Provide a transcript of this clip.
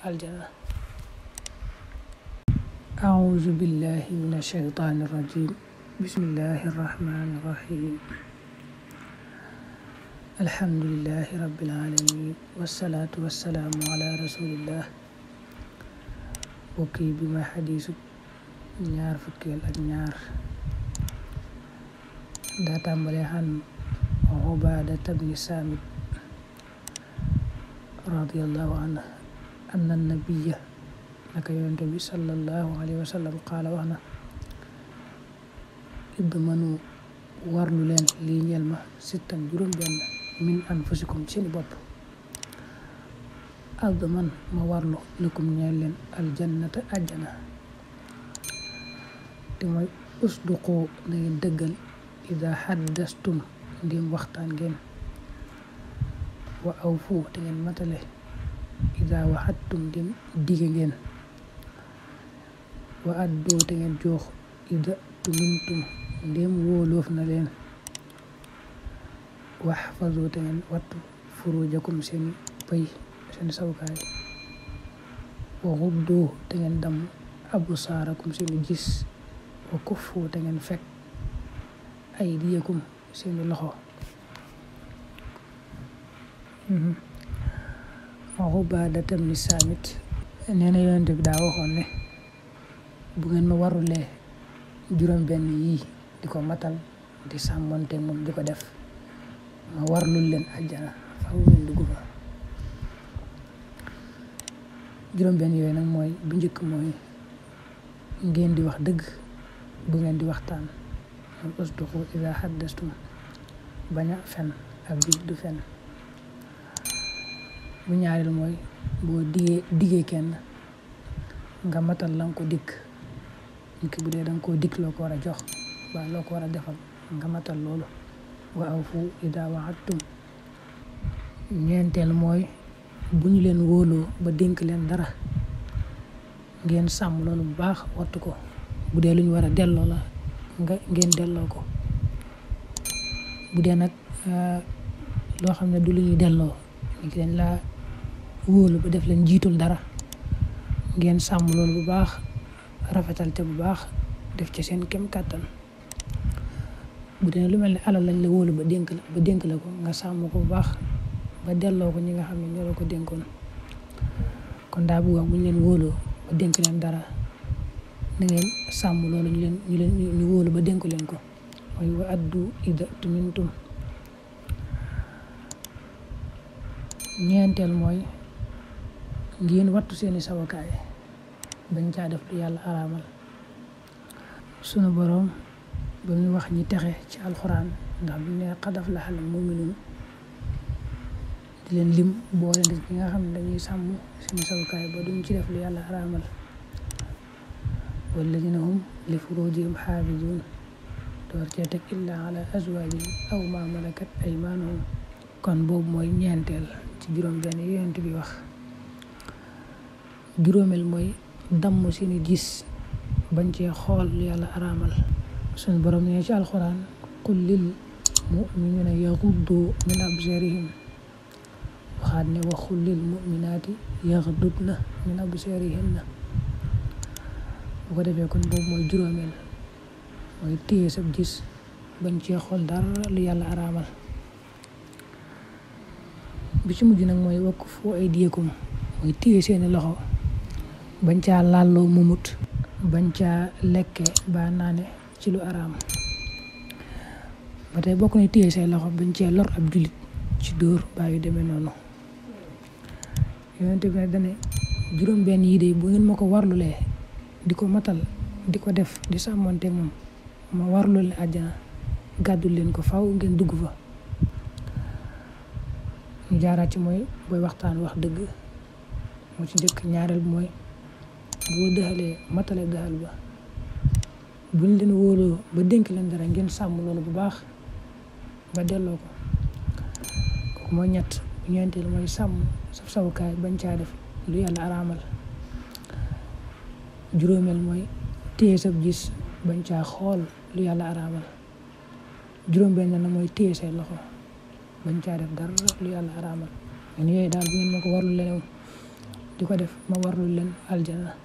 aljana. A'udzu billahi minasy syaithanir rajim. Bismillahirrahmanirrahim. Alhamdulillahi rabbil alamin. Wassalatu wassalamu ala rasulillah. Bokki bi ma hadisu ñaar fukkeel ak ñaar daa tàmbale xan Ubaadata bni Saamit radiyallahu anhu anna nabiyya naka yonent bi sallallahu alayhi wa sallam qaala wax na idmanu warlu leen lii ñeel ma sittan juróom benn min anfusikum seeni bopp adman ma warlu lakum ñeel leen aljannata ajjana te mooy usduqu na ngeen dëggal ida haddastum ndim waxtaan ngeen wa awfu te ngeen matale ida waxattum ndim dige ngeen wa addu te ngeen joox ida tumintum ndim wóoloof na leen waxfazu te ngeen wattu furujakum seeni pëy seeni sawkaay wa xuddu te ngeen damm absaarakum seeni gis wa kuffu te ngeen fekk aydiyakum seeni loxo. Ubaadata bni Saamit nee na yonent bi daa waxoon ne bu ngeen ma warulee juróom benn yii di ko matal di sàmmonte moom di ko def ma warlul leen àjjana faw ngeen dugg fa. juróom benn yooyu nag mooy bu njëkk mooy ngeen di wax dëgg bu ngeen di waxtaan mooy usduqu ida haddastum bañ a fen ak du fen. bu ñaareel mooy boo digee kenn nga matal la nga ko dikk nit ki bu dee danga koo dikk loo ko war a jox ba loo ko war a defal nga matal loolu. wa awfu ida wa'adtum. ñeenteel mooy bu ñu leen wóoloo ba dénk leen dara ngeen sàmm loolu bu baax wattu ko bu dee lu ñu war a delloo la ngeen delloo ko bu dee nag loo xam ne du lu ñuy delloo nit ki dañ laa wóolu ba def leen jiitul dara ngeen sàmm loolu bu baax rafetal te bu baax def ci seen kem kàttan. bu dee lu mel ne alal lañ la wóolu ba dénk la ko nga sàmm ko bu baax ba delloo ko ñi nga xam ne ñoo la ko dénkoon. kon daa bëgg wax bu ñu leen wóoloo ba dénk leen dara na ngeen sàmm loolu ñu wóolu ba dénk leen ko mooy wa addu ida tumintum. ñeenteel mooy ngeen wattu seeni sawakaay bañ caa def lu yàlla araamal. sunu boroom ba ñu wax ñi texe ci alxuraan ndax bu ne qad aflaha al mu'minuun di leen lim boole nit ñi nga xam ne dañuy sàmm seeni sawakaay ba duñ ci def lu yàlla araamal. walladina hum li furujihim xaafizuun door cee teg illa ala azwaajihim aw ma malakat aymaanuhum. kon boobu mooy ñeenteel ci juróom benn yonent bi wax. juróomeel mooy damm seeni gis bañ cee xool lu yàlla araamal. suñu borom ne ci alxuraan qul lil mu'minina yaghuddu min absarihim waxaat ne wa qul lil mu'minaati yaghdudna min absarihinna. bu ko defee kon boobu mooy juróomeel mooy téye sa gis bañ cee xool dara lu yàlla araamal. bi ci mujj nag mooy wakkufu aydiyakum mooy téye seeni loxo bañ caa lalloo mumut bañ caa lekke ba naane ci lu araam. ba tey bokk na téye say loxo bañ cee lor ab jullit ci dóor baa yu demee noonu. yonent bi nag dane juróom benn yii de bu ngeen ma ko warlulee di ko matal di ko def di sàmmonte moom ma warlu leen àjjana gàddul leen ko faw ngeen dugg fa. ñu jaaraat ci mooy booy waxtaan wax dëgg moo ci njëkk. ñaareel bi mooy boo dëxalee matale dëxal ba buñ leen wóoloo ba dénk leen dara ngeen sàmm loolu bu baax ba delloo ko. kooku mooy ñett. bu ñeenteel mooy sàmm sa sawukaay bañ caa def lu yàlla araamal. juróomeel mooy téye sa gis bañ caa xool lu yàlla araamal. juróom benn na mooy téye say loxo bañ caa def dara lu yàlla araamal. yooyu daal bu ngeen ma ko warlu leen di ko def ma warlu leen aljana.